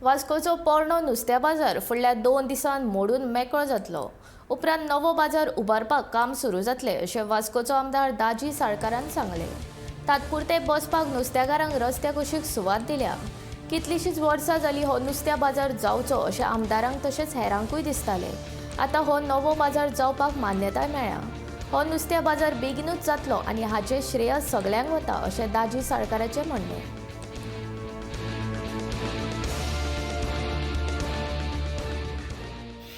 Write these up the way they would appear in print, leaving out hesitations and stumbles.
वास्कोचो पोरणो नुस्त्या बाजार फुडल्या 2 दिसांत मोडून मेकळो जातलो. उपरांत नवो बाजार उबारपाक काम सुरू जातलें अशें वास्कोचो आमदार दाजी साळकारान सांगलें. तात्पुरते बसपाक नुस्त्याकारांक रस्त्या कुशीक सुवात दिल्या. कितलींशींच वर्सां जालीं हो नुस्त्या बाजार जावचो अशें आमदारांक तशेंच हेरांकूय दिसतालें. आतां हो नवो बाजार जावपाक मान्यताय मेळ्ळ्या. हो नुस्त्या बाजार बेगिनूच जातलो आनी हाचें श्रेय सगल्यांक वता अशें दाजी साळकाराचें म्हणणें.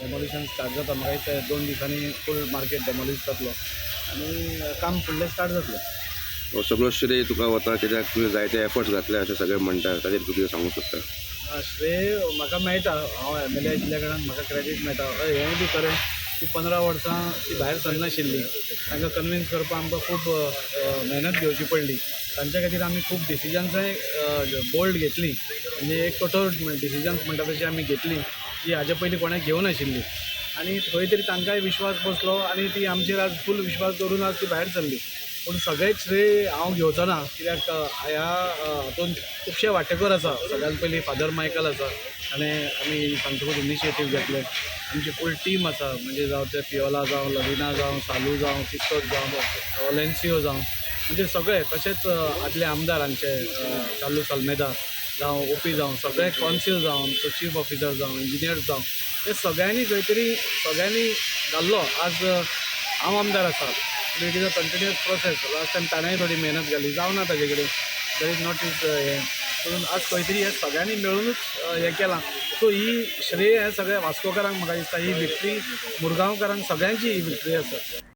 डेमोलिशन स्टार्ट जाता. म्हाका दिसता 2 दिसांनी फूल मार्केट डेमोलिश जातलो आनी काम फुडलें स्टार्ट जातलें. हो सगळो श्रेय तुका वता कित्याक तुवें जायते एफर्ट्स घातले अशें सगळे म्हणटा, ताचेर तूं कितें सांगूंक सोदता? श्रेय म्हाका मेळटा, हांव एम एल ए आशिल्ल्या कारणान म्हाका क्रेडीट मेळटा. हय, हेंय बी खरें की 15 वर्सां ती भायर सरनाशिल्ली, तांकां कन्विन्स करपाक आमकां खूब मेहनत घेवची पडली. तांच्या खातीर आमी खूब डिसिजन्सांय बोल्ड घेतली, म्हणजे एक कठोर डिसिजन्स म्हणटा तशी आमी घेतली जी हाजे पयलीं कोणें घेवनाशिल्ली. आनी खंय तरी तांकांय विश्वास बसलो आनी ती आमचेर आज फूल विश्वास दवरून आज ती भायर सरली. पूण सगळेंच श्रेय हांव घेवचो ना, कित्याक ह्या हातूंत खुबशे वांटेकर आसा. सगळ्यात पयलीं फादर मायकल आसा, ताणें आमी सांगतकूच इनिशिएटीव घेतलें. आमची फूल टीम आसा, म्हणजे जावं ते पियोला जावं, लविना जावं, सालू जावं, किस्तोद जावं, ओलेन्सियो जावं, म्हणजे सगळे. तशेंच आदले आमदार आमचे कार्लूस आल्मेदा जावं, ओपी जावं, सगळे कॉन्सील जावं, आमचो चीफ ऑफिसर जावं, इंजिनियर जावं, हे सगळ्यांनी खंय तरी सगळ्यांनी घाल्लो. आज हांव आमदार आसा, it is a continuous process. Last time ताणेंय थोडी मेहनत घाली, जावना ताजे कडेन, that is not is हें. पूण आज खंय तरी हें सगळ्यांनी मेळुनूच हें केलां. सो ही श्रेय हें सगळ्या वास्कोकारांक म्हाका दिसता, ही विक्ट्री मुरगांवकारांक सगळ्यांची ही विक्ट्री आसा.